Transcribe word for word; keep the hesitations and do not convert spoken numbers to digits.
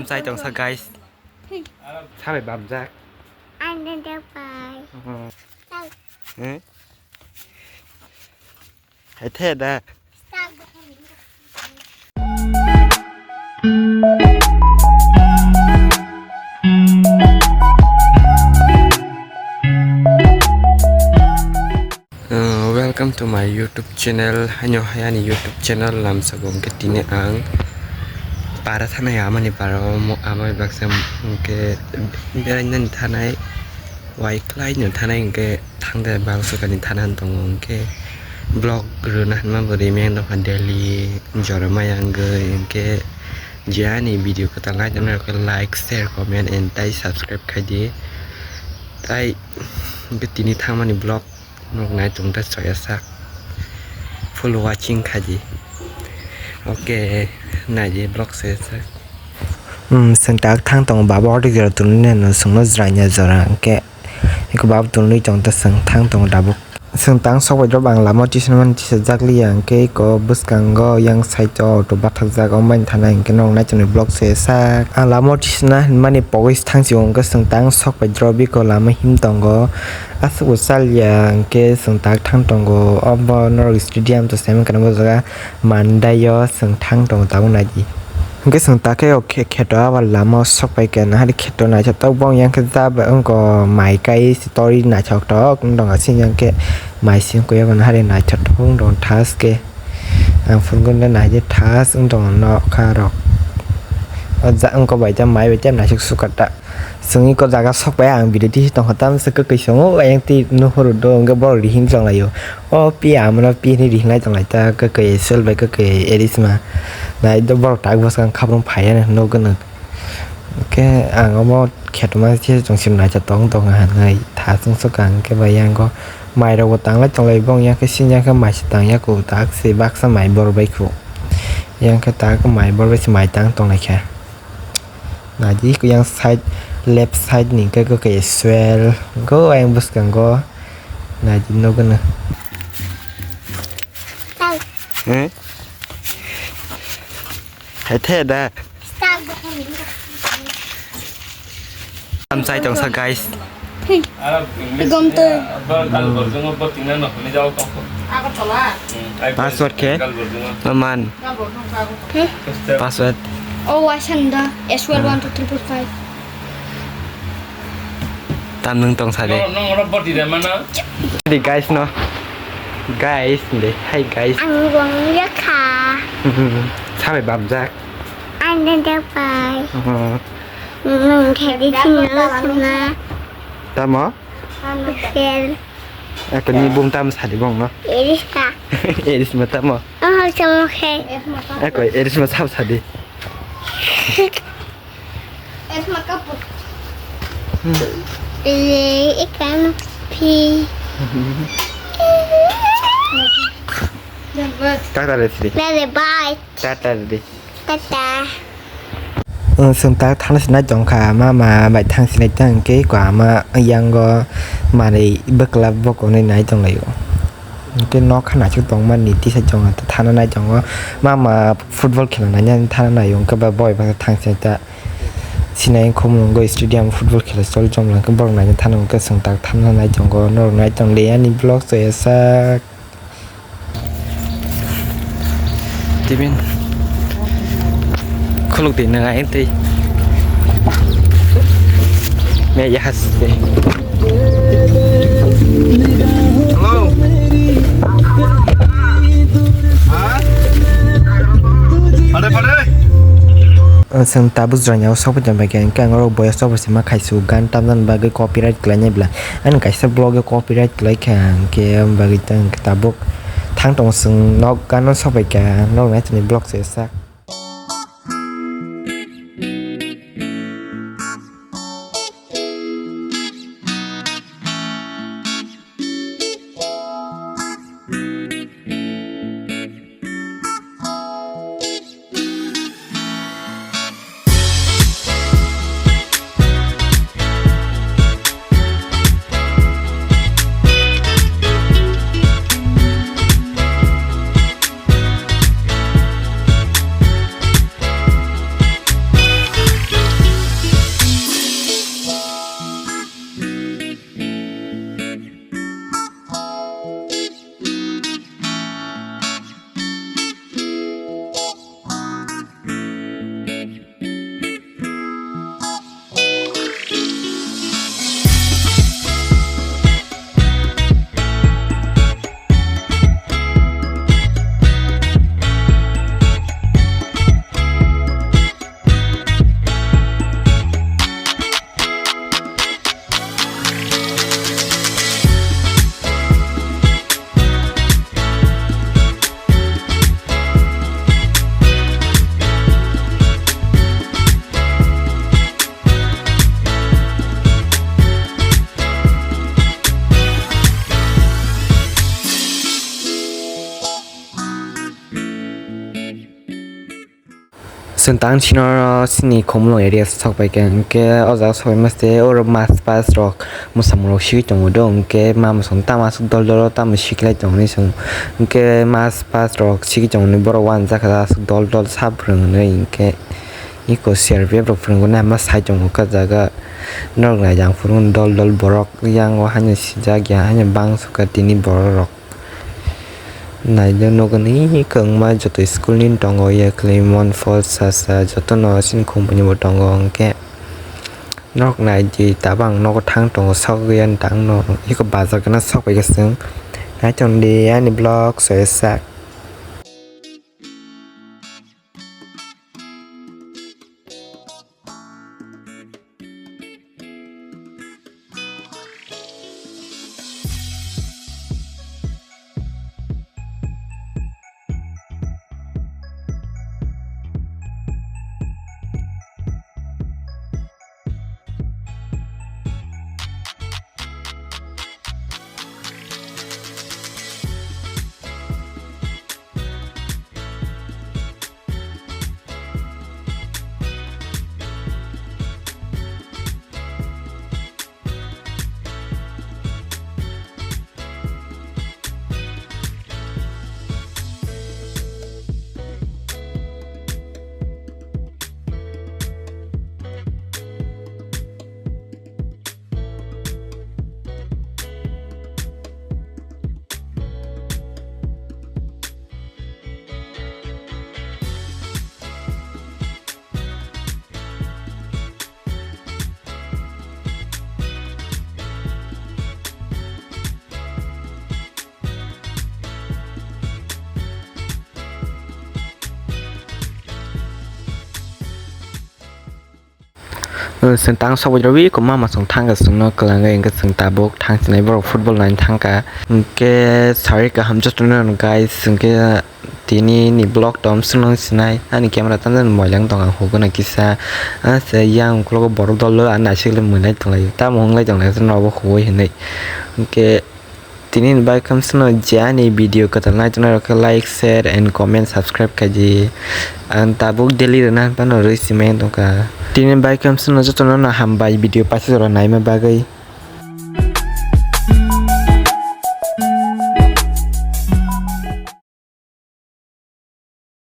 Chai tongsa, guys. Sabai bamjak. Ang nang bai. Hmm. Eh? Hai the da. Uh, welcome to my YouTube channel. Haino hai ani YouTube channel lamsok hwnkhe tini ang para thanai amani para omo amai baksa hwnkhe berainani thanai waiklaino thanai hwnkhe thangde bang sukani thana tongo hwnkhe vlog rwna hinma bo rimeng nokha daily jora maya wngwi hwnkhe je ani video kwtal nai tongnai rok like share comment and tai subscribe khaidi tai hwnkhe tini thangmani vlog. Nuk nai tongda soya sak. Full watching khaji. Okay, naidi vlog se sak. Hmm, seng tak thang tongo baba order jora tunui nai no sengno jranya jora hwnkhe. Eko baba tunui tongda seng thang tongo tabuk. Seng tang sok bai drop ang lama tisna man tisa jak liya hwnkhe eko bwskango yang side o auto bathak jak o mani thana hwnkhe nok nai tongni vlog se sak. Ang lama tisna hinmani pogwi thang si hwnkhe seng tang sok bai drop eko lama him tongo. Aswk bo chaliya hwnkhe chwng tak thang tongo, obo norok stadium to saiman kana bo jaga mandaio chwng thang tongo tabuk naidi. Hwnkhe chwng takhe o khe-, kheto abo lama o sok pai khe nahari kheto naithotok bo wng yang khe jaba wngkho mai kai se tori naithoktok wng tongo chini yang khe mai sing khe abo nahari naithotok wng tongo thash khe. Ang phunukhe naidi thash wng tongo nokha rok. O ja-, wngkha bai ta mai bai ta naisuk sukha ta. Chwng eko jaga sok pai ang video tisi tongkha tamsa kwkwi songo ayang twi nuhuru do hwnkhe borok rihim chwng laio. O pi amano pi hinwi rihim lai tong lai ta kwkwi sul bai kwkwi erisma. Nai do borok tak bwskang khaprung phaiya nukgo nwk. Hwnkhe ang omo khetoma se chwng sim naithotok tong tong hinwi tha chwng swkang hwnkhe bai yang o. Mairokbo tanglai tonglai bong yang khe sini yang khe mai se tang ya kho tak se baksa mai bor bai kho. Yang khe tak mai bor bai se mai tang tong lai kha. Naidi yang side left side ni khe khe swel go yang bwskango naidi nugano. Eh? Hai the da. Tam chai tong sa, guys. Gom to. Password khe? Maman. Password. Oh, wasan da. S L one two three four five. Tam nung tong sa de. Di guys no. Guys de. Hi guys. Ang gong ya kha. Sabai bamjak. Ang nang bai. Nung khe di sini na. Tamo? Sel. Ako ni bum tam sa di bong no. Eris ka. Eris ma tamo. Oh, samo khe. Ako eris ma sab sa di. Eris ma kapur. Ele ikan pi. Tata re sri. Bye bye. Tata re. Tata. Chwng tak thana sinai tongkha mama bai thang sinai tang khe kwma yango manwi bwkla bokonwi nai tonglaio. Hwnkhe nokha naisuk tongmani tisa chwng thana nai tongo mama football khela nainani thana naio hwnkhe ba boi bwkha thang sinai ta sinai khumung wngwi stadium football khela choli chomla hwnkhe borok naina thana hwnkhe chwng tak thana nai tongo norok nai tongdi ani vlog chaya sak. Tibin khuluk di nang ai tei. Me ya has de. Hello. Ha? Pare, pare. Ang chwng tabuk jora ni o sokphaikha bai khe, hwnkhe ang oro boya sokphaisa ma khaisu gan tamjani bagwi copyright khlainai bwla. Ani kaisa vlog o copyright khlaikha, hwnkhe aboni bagwi tang tabuk thang tongo chwng nok gana sokphaikha, nok nai tongni vlog se sak. Chwng tang sino sini Khumulwng area sok pai khe, hwnkhe o jaga sok pai mase oro mas pas rok mwsamung rok sigwi tongo do, hwnkhe ma mwsang tamo aswk dol dol o tamo siklai tongo hinwi chwng, hwnkhe mas pas rok sigwi tongo hinwi borok uanjak kha aswk dol dol sap rwng hinwi, hwnkhe eko C R P F rok phwrwngwi nai ma sai tongo kha jaga norok nai jang phuru dol dol borok yang o haino sijak ya haino bangso kha tini borok rok. Naidi nugwi kwbangma joto school ni tongo, yakli Monfort, Sasa, jotono chini company bo tongo. Hwnkhe norok naidi, tabang nogo thang tongo, sogwi ani tangno eko bazar gana sokphaikhe chwng. Naitong di ani vlog soyasa. Chwng tang sokbai rwui kwma masong thangkha chwngno kwlangwi, hwnkhe chwng tabuk thang sinai borok football naina thangkha. Hwnkhe sari kaham jotono guys, hwnkhe tini ni vlog tom swngno sinai ani camera tamjani moilang tong ang hukuna kisa. Ase yang uklogo borok dol dol ani naisik le mwinai tonglai tamo wng lai tonglai nobo huwi hinwi. Hwnkhe tini ni bai kham swngno je ani video kwtal nai tongnai rok khe like, share and comment, subscribe khai di. Ang tabuk daily rwna phano rwi simai tongkha. Tini bai kham swngno jotono no hambai video paisa jora naima bagwi.